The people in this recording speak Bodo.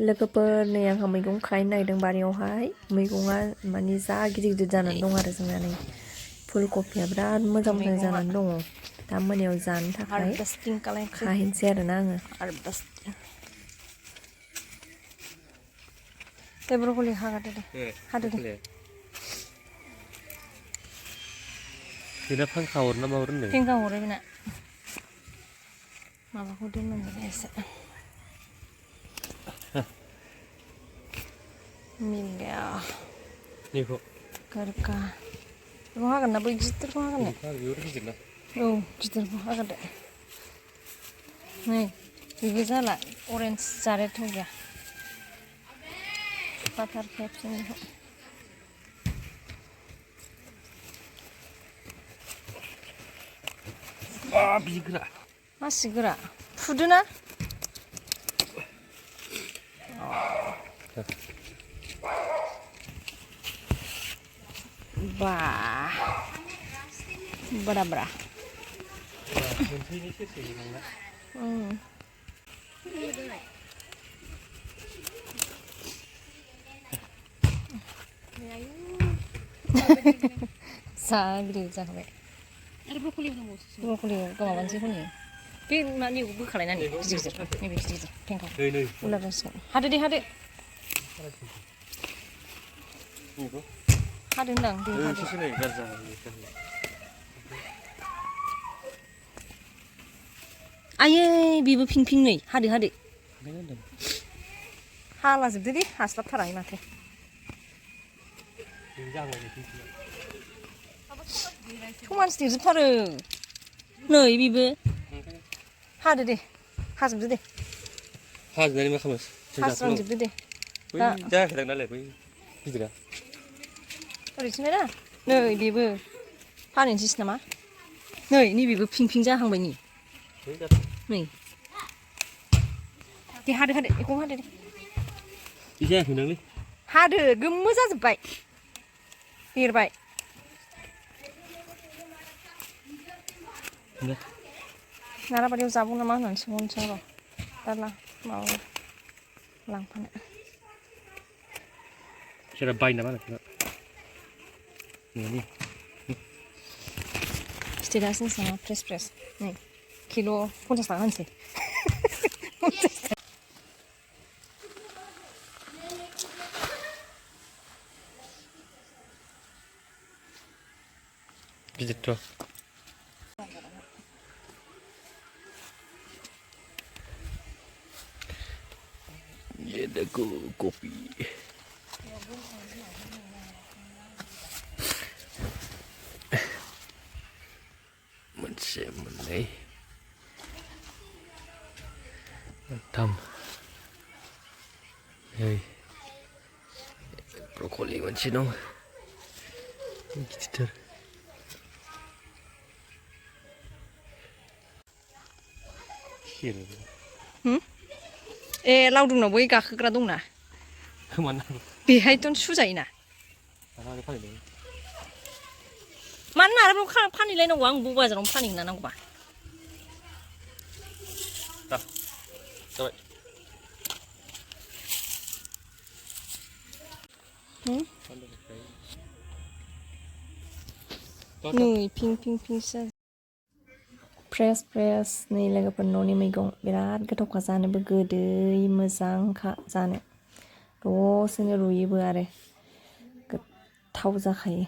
लोगोफोर नै आंहा मैगं खाहैनो नागिरदों बारियावहाय मैगङा माने जा गिदिर गिदिर जानानै दं आरो जोंना नै फुलकबिया बिराद मोजां मोजां जानानै दङ दा मोनायाव जानो थाखाय खाहैनोसै आरोना आङो दे ब्रकलि हादो दे हादो दे बेना फांखा हरो ना मा हरो होनदों फेंखा हरो बेना माबाखौ दोननांगौ एसे मिल गया निखौ गोरका बेखौ हागोन ना बै गिदिरखौ हागोन ना औ गिदिरखौ हागोन दे नै बेबो जाला अरेन्ज जारेद हो गया बाटार खेबसेनिखौ बिग्रा मासि गोरा फुदोना बा बड़ा बड़ा जा गिदिर जाखाबाय आरो ब्रकलि गोमाबानोसै हनै बे मानिखौ बोखालायनानै गिदिर गिदिर नैबे गिदिर गिदिर फेंखा उलाबसिगोन हादो दे हादो हादो होनदां दे हादो आयै बेबो फिं फिं नै हादो हादो हालाजोबदो दे हास्लाबथाराहाय माथो समानसो देरजोबथारो नै बेबो हादो दे हाजोबदो दे हाजोबनानै मा खालामो हास्रांजोबदो दे जायाखैदां नालाय बै गिदिरा ओरैथिंजाय ना नै बेबो फानहैनोसैसो नामा नै नैबेबो फिं फिं जाहांबाय नै नै दे हादो हादो बेखौ हादो दे बे जायाखैदांलै हादो गोमो जाजोब्बाय देरबाय नाराबारियाव जाबाव नामा होननानै सोंहरनोसै र' दा माबा लांफानो सोरबा बाय नामा नोंखौ स्टेटास नोंसा फ्रेस फ्रेस नै किल' 50 थाखा होनसै गिदिरथ' ये देखो कॉफी मोनसे मोननै मोनथाम नै ब्रकलि मोनसे दं गिदिरथार ए लावदुमनाव बै गाखोग्रा दंना बेहायथ' सुजायोना मानो नारेंखल फानहैलायनांगौ आं बाजारावनो फानहैनो नांगौबा नै पिं पिं पिंसो फ्रेस फ्रेस नै लोगोफोर न'नि मैगं बिराद गोथावखा जानोबो गोदै मोजांखा जानो दसेनो रुयोबो आरो गोथाव जाखायो